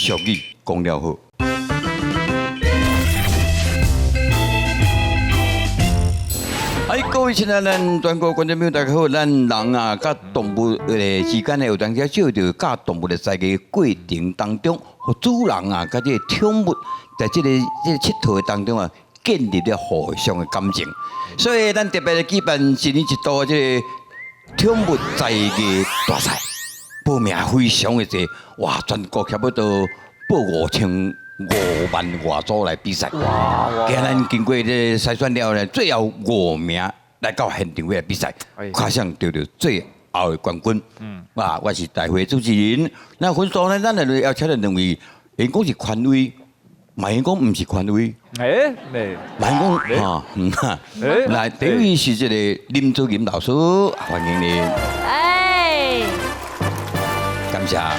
俗語講了好。哎，各位親愛咱全國觀眾朋友，大家好！咱人啊，佮動物的之間呢，有當時受著教動物的才藝過程當中，予主人啊，佮這个寵物在這个𨑨迌的當中啊，建立了互相的感情。所以，咱特別來舉辦一年一度的這个寵物才藝大賽，報名非常的濟，哇！全國差不多報55萬外組來比賽。哇！今咱經過這個篩選了呢，最後五名來到現場來比賽，卡上得著最後的冠軍。哇！我是大會主持人。那分數呢，咱來邀請了兩位，𪜶講是權威，嘛𪜶講毋是權威。欸，嘛𪜶講哈，來，第一位是這個林祖琴老師，歡迎你。哎，感謝。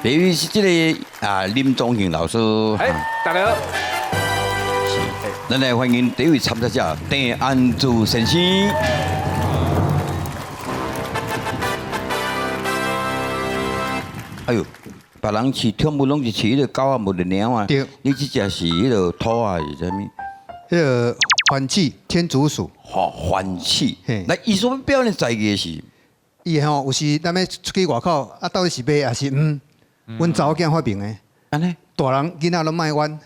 第二位是這個啊林宗慶老師。哎，大家好。是，咱來歡迎第一位參賽者鄭安祖先生。哎喲，別人飼寵物攏是飼彼个狗仔、無的貓啊。對。你這隻是彼个兔仔是啥物？彼个番鼠天竺鼠。吼，番鼠。來，伊所表演才藝是？伊吼有時咱欲出去外口，啊，到底是馬抑是毋？阮查某囝發明的。按呢？大人囡仔攏莫冤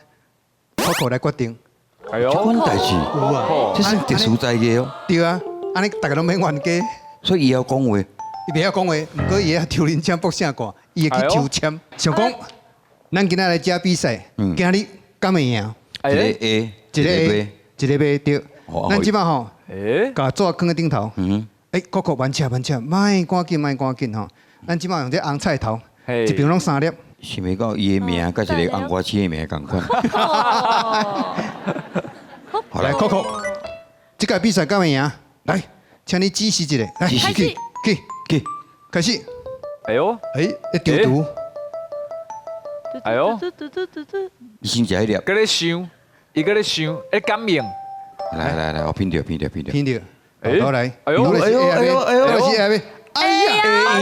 ，Coco 來決定。哎喲，這款代誌有啊，這算特殊才藝哦。對啊，按呢逐家攏免冤家。所以伊曉講話。伊袂曉講話，毋過伊會曉抽恁簽卜聖卦，伊會去抽籤。想講，咱今仔來遮比賽，今日敢會贏？一个 A，一个 A，一个 B 對。咱這擺吼，共紙囥佇頂頭。欸，Coco 慢車慢車，莫趕緊莫趕緊吼。咱這擺用這紅菜頭，一邊攏三粒。想袂到伊的名佮一个紅瓜子的名仝款。好來，Coco，這屆比賽敢會贏？來，請你指示一下，來，指示去去去，開始。哎喲，欸，會丟毒。哎喲，你先食彼粒。閣咧想，伊閣咧想，咧感應。來來來，我品著品著品著。品著。好來，哎喲，哎喲，哎喲，哎喲，哎呀，會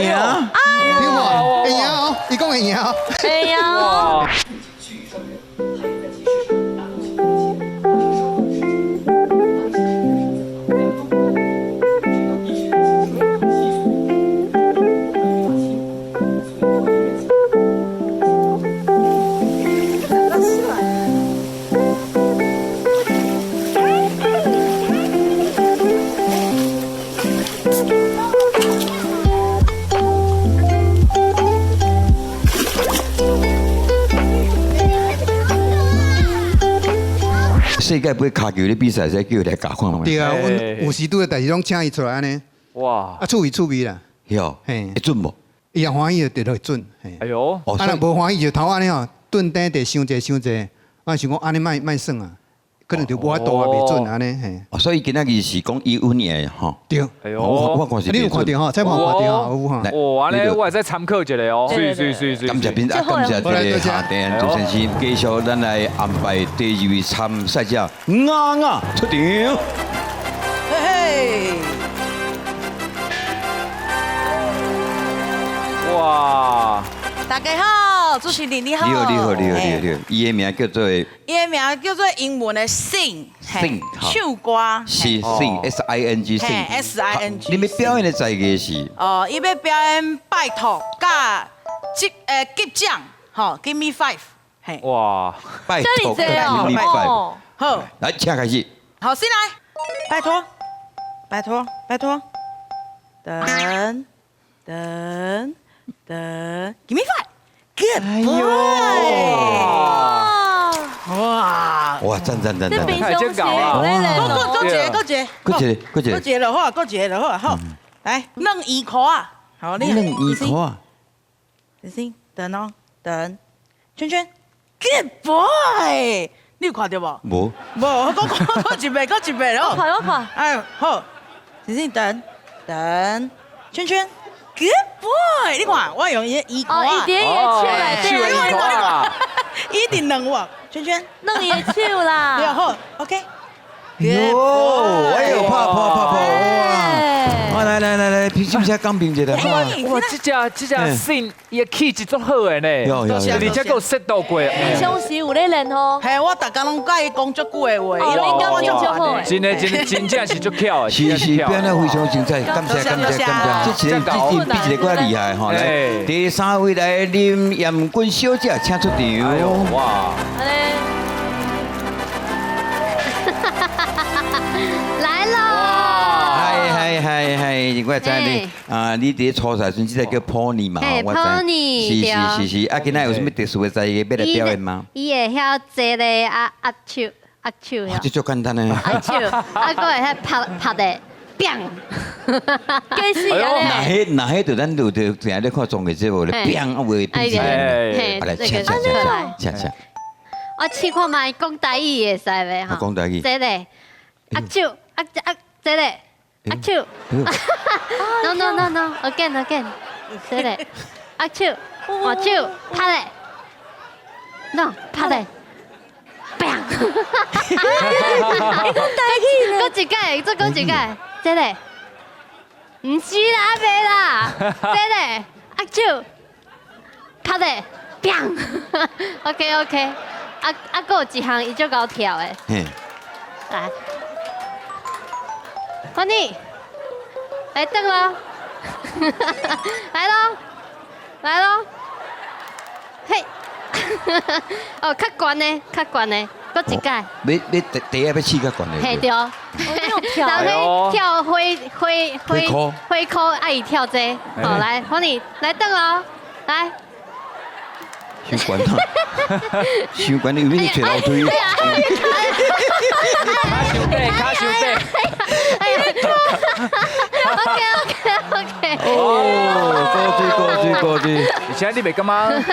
贏，聽無？會贏哦，伊講會贏哦。會贏哦。世界盃跤球咧比賽，使叫伊來教看覓。對啊，阮有時拄著代誌攏請伊出來按呢。哇！啊，趣味趣味啦。哟，嘿，會準無？伊若歡喜就就會準。哎喲，啊，若無歡喜就頭按呢吼，頓轉地傷濟傷濟，我想講按呢莫莫耍啊，可能就無法度啊，袂準按呢嘿。哦，所以今仔日是講伊穩贏吼。對。哎喲，我看是。你有看著吼？彩看看著吼？有吼。哦，按呢我會使參考一下哦。是是是是。感謝賓啊，感謝這个哈鄭安祖先生，繼續咱來安排第二位參賽者雅雅出場。嘿嘿。哇！大家好，主持人你好。你好，你好，你好，你好，你好。伊的名叫做。伊的名叫做英文的 sing， sing，唱歌。是 sing S I N G sing。 S I N G。你欲表演的才藝是？哦，伊欲表演拜託佮擊擊掌，吼，Give me five，嘿。哇！拜託佮 Give me five。好。來，請開始。好，先來，拜託，拜託，拜託，等，等，等，Give me five，Good boy。哇！哇，讚讚讚讚！太真搞啊！閣閣一個，閣一個，閣一個，閣一個，閣一個就好，閣一個就好，好，來，軟魚箍仔，好，你軟魚箍仔，先生，等哦，等，圈圈，Good boy，你有看著無？無，無，閣閣一遍，閣一遍哦。我看，我看。哎，好，先生等，等，圈圈，Good boy，你看，我用伊魚箍仔。哦，伊佇伊的手內底，手魚箍仔，一定軟喎，圈圈，軟伊的手啦。對，好，OK。喲，哎呦，拍拍拍拍，哇！哇，來來來來，是毋是講評一下？哇，這隻信伊的氣質足好的呢，而且閣有適度過。平常時有咧練吼。嘿，我逐工攏佮伊講足久的話，哦，你講足好的。真的真的真正是足巧的。是是，表演非常精彩，感謝感謝感謝，這一個這一比一個閣厲害吼。來，第三位來林艷君小姐，請出場。哇！來咯！嗨嗨嗨嗨！我知你啊，你佇初賽時陣，這個叫 Pony 嘛，嘿，Pony，是是是是，啊，今仔有啥物特殊的才藝欲來表演嗎？伊會曉坐咧啊握手握手，這足簡單的。握手，啊，閣會曉拍拍的，砰！計時啊！若彼就咱就就定咧看綜藝節目咧，砰啊會變成，來，請請請請。我試看覓講台語會使袂吼？講台語。坐咧，握手，握握坐咧，握手。No no no no，again again，坐咧，握手，握手，拍咧，no 拍咧，砰！你講台語呢？閣一擺，再閣一擺，坐咧，毋是啦，猶未啦，坐咧，握手，拍咧，砰！OK OK。啊啊！閣有一項伊足𠢕跳的，來，歡迎，來轉囉，來囉，來囉，嘿，哦，較懸的，較懸的，閣一擺。欲欲第第一欲試較懸的。嘿對，人彼跳火火火火箍愛伊跳這個，好來，歡迎，來轉囉，來。傷懸啊！傷懸，你有咩揣樓梯？跤傷短，跤傷短。 OK OK OK。哦，高水高水高水。而且你袂感覺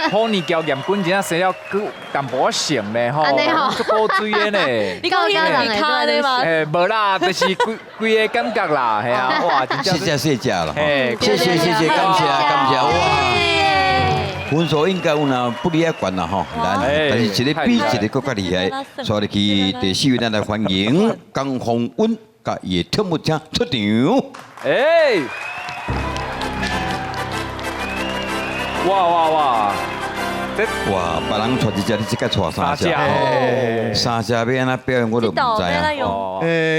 Pony 交艷君真正生了閣淡薄仔像呢吼，足古錐的呢。你講伊跤的嗎？欸，無啦，就是規規个感覺啦，係啊，哇，真正。謝謝謝謝啦，謝謝謝謝，感謝感謝哇。分數應該有若不離遐懸啦吼，但是一個比一個閣較厲害，所以去第四位，咱來歡迎江宏允佮伊的寵物車出場。哎！哇哇哇！哇，別人帶一隻，你這個帶三隻，三隻欲按怎表演我都毋知啊。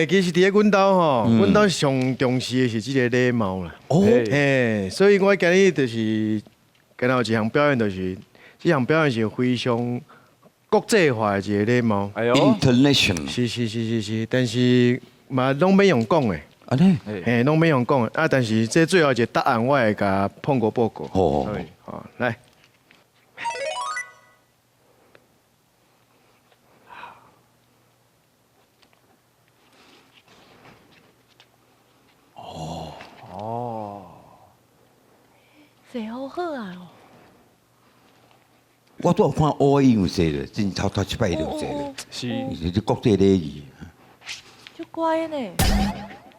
其實佇咧阮兜吼，阮兜上重視的是這個禮貌啦。哦。所以我今日就是。今仔有一項表演，就是這項表演是非常國際化的一個禮貌。 International。是是是是是，但是嘛攏免用講的。按呢？嘿，攏免用講的。啊，但是這最後一個答案，我會共碰過報告。哦。好，來。哦。哦。這好好啊！我拄有看烏蠅有坐咧，真頭頭一擺伊就坐咧，是，這國際禮儀。足乖呢。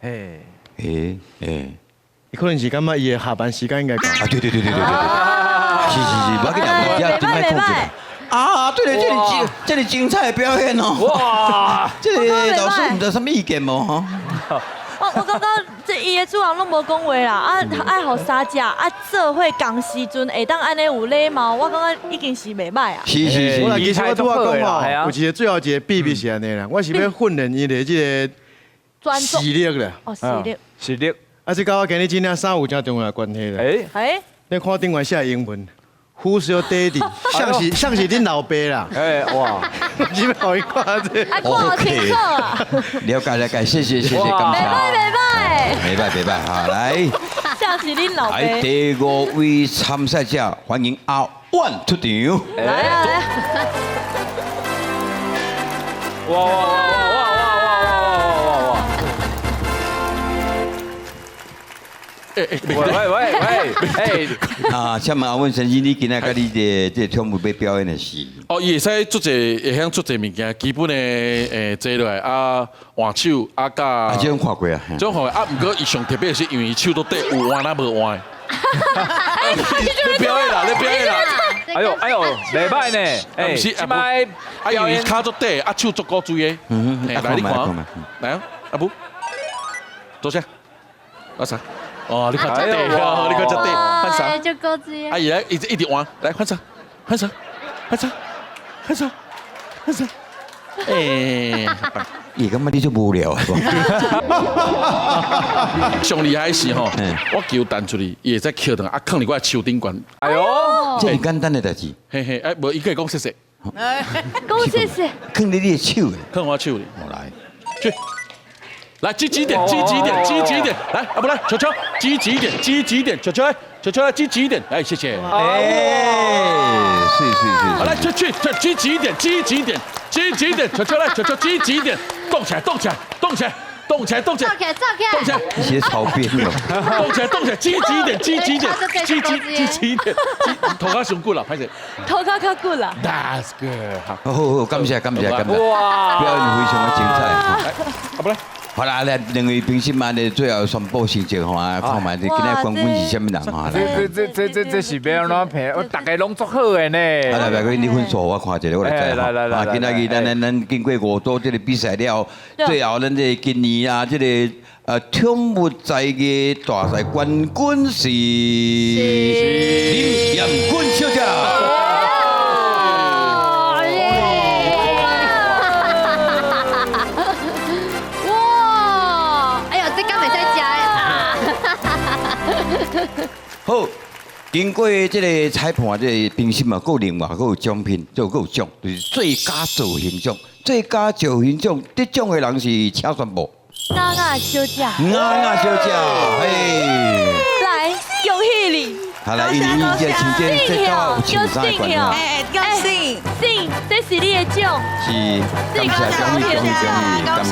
嘿。欸欸，伊可能是感覺伊的下班時間應該到。啊對對對對對對對，是是是，無要緊啦，這真歹控制。啊，對咧，這是精彩的表演哦。哇！這個老師毋知啥物意見無吼？我感覺這伊的主人攏無講話啦，啊愛予三隻啊做伙仝時陣會當按呢有禮貌，我感覺已經是袂䆀啊。是是是，我其實我拄仔講吼，有一個最後一個秘密是按呢啦，我是欲訓練伊的這個視力啦。哦，視力。視力。啊，這佮我今日真正衫有真重要的關係啦。欸。你看頂懸寫的英文。Who's your daddy？像是像是恁老爸啦。哎哇！是欲予伊看這。啊，看好清楚啊！了解了解，謝謝謝謝，感謝。袂歹袂歹。袂歹袂歹，好來。像是恁老爸。來，第五位參賽者，歡迎阿萬出場。來啊來。哇哇哇哇哇哇哇哇！喂喂喂喂！啊，請問阿文先生，你今仔佮你這這寵物欲表演的是？哦，伊會使做濟，會曉做濟物件，基本的坐落來啊，換手啊，佮啊，這種看過啊，這種看過啊，毋過伊上特別的是，因為伊手都底有換啊無換。你表演啦，你表演啦！哎呦哎呦，袂歹呢，毋是，這擺啊，因為伊跤足短，啊手足古錐的。來你看，來啊，阿母，坐下，阿啥？哦，你看這塊，你看這塊，換啥？就古錐。阿姨來，一直一直換，來換啥？換啥？換啥？換啥？換啥？哎，伊感覺你足無聊。上厲害是吼，我球彈出去，伊會使抾轉來，啊，囥佇我的手頂懸。哎呦，這是簡單的代誌。嘿嘿，哎，無伊會講謝謝。講謝謝。囥佇你的手，囥我手裡。好來，去，來積極點，積極點，積極點，來，阿不來，球球，積極點，積極點，球球來，球球來，積極點，來，謝謝。哎，是是是。好，來，去去，積極點，積極點，積極點，球球來，球球積極點，動起來，動起來，動起來，動起來，動起來，動起來，動起來，這些草編哦。動起來，動起來，積極點，積極點，積極積極點，頭殼上骨了，歹勢。頭殼較骨啦。 That's good。好好，感謝感謝感謝。哇，表演非常的精彩。阿不來。好啦，來兩位評審嘛，咧最後宣布成績吼啊，看覓今仔冠軍是啥物人吼？這這這這這是欲按怎評？我逐家攏足好的呢。啊，來來，你分數予我看一下，我來知來來來。啊，今仔日咱咱咱經過五組這個比賽了後，最後咱這個今年啊，這個寵物才藝大賽冠軍是林艷君小姐。好，經過這個裁判這個評審嘛，閣有另外閣有獎品，就閣有獎，就是最佳造型獎。最佳造型獎得獎的人是，請宣布。雅雅小姐。雅雅小姐，嘿。來，恭喜你。好來，因為伊這穿這這甲有穿衫的關係。哎，恭喜，是，這是你的獎。是，感謝恭喜恭喜恭喜，感謝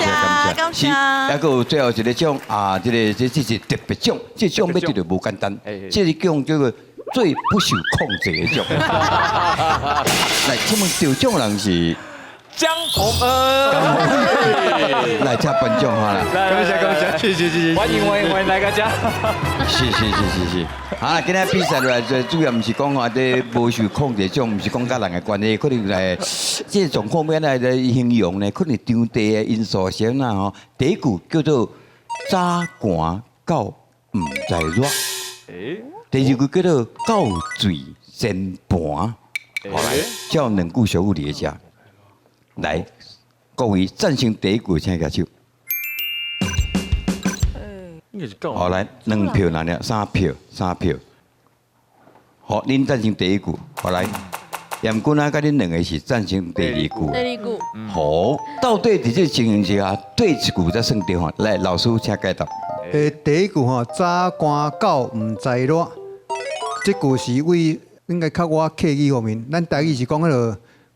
感謝。是，還閣有最後一個獎啊，這個這這是特別獎，這獎欲得著無簡單，這個獎叫做最不受控制的獎。來，請問得獎人是？江宏恩。來，請頒獎哈啦。感謝感謝，謝謝謝謝。歡迎歡迎歡迎來個家。是是是是是。啊，今仔比賽來最主要毋是講話這無受控制獎，毋是講佮人的關係，可能來這個狀況欲按怎來形容呢？可能場地的因素是按怎吼？第一句叫做早寒到毋知熱，第二句叫做到水煎盤。好來，這兩句俗語佇咧遮。來，各位贊成第一句，請舉手。好，來兩票哪爾？三票，三票。好，恁贊成第一句。好來，嚴君啊，佮恁兩個是贊成第二句。第二句。好，到底佇這個情形之下，對一句才算對吼？來，老師請解答。第一句吼，早寒到毋知熱，這句是為應該較我客語方面，咱台語是講彼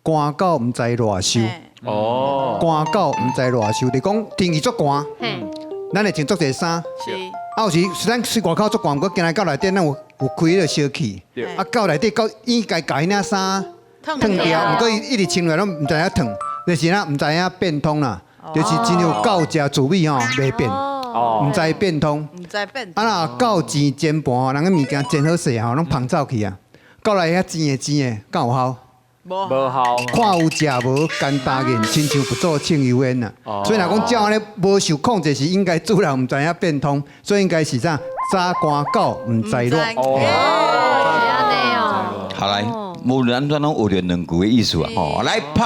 個寒到毋知熱受。哦。寒到毋知熱受，就講天氣足寒。咱會穿足濟衫，啊有時咱雖外口足寒，毋過進來到內底，咱有有開彼個燒氣，啊到內底到應該共彼領衫褪掉，毋過伊一直穿落來攏毋知影燙，就是哪毋知影變通啦，就是真有夠食滋味吼，袂變，毋知變通。毋知變。啊若到煎煎盤吼，人个物件煎好勢吼，攏芳走去啊，到來遐煎的煎的，敢有效？無效。看有食無，乾焦硬，親像不做清油煙啊。所以若講照按呢無受控制，是應該主人毋知影變通，所以應該是啥？早寒到毋知熱。哦，是按呢哦。好來，無論按怎攏有著兩句的意思啊。吼，來拍。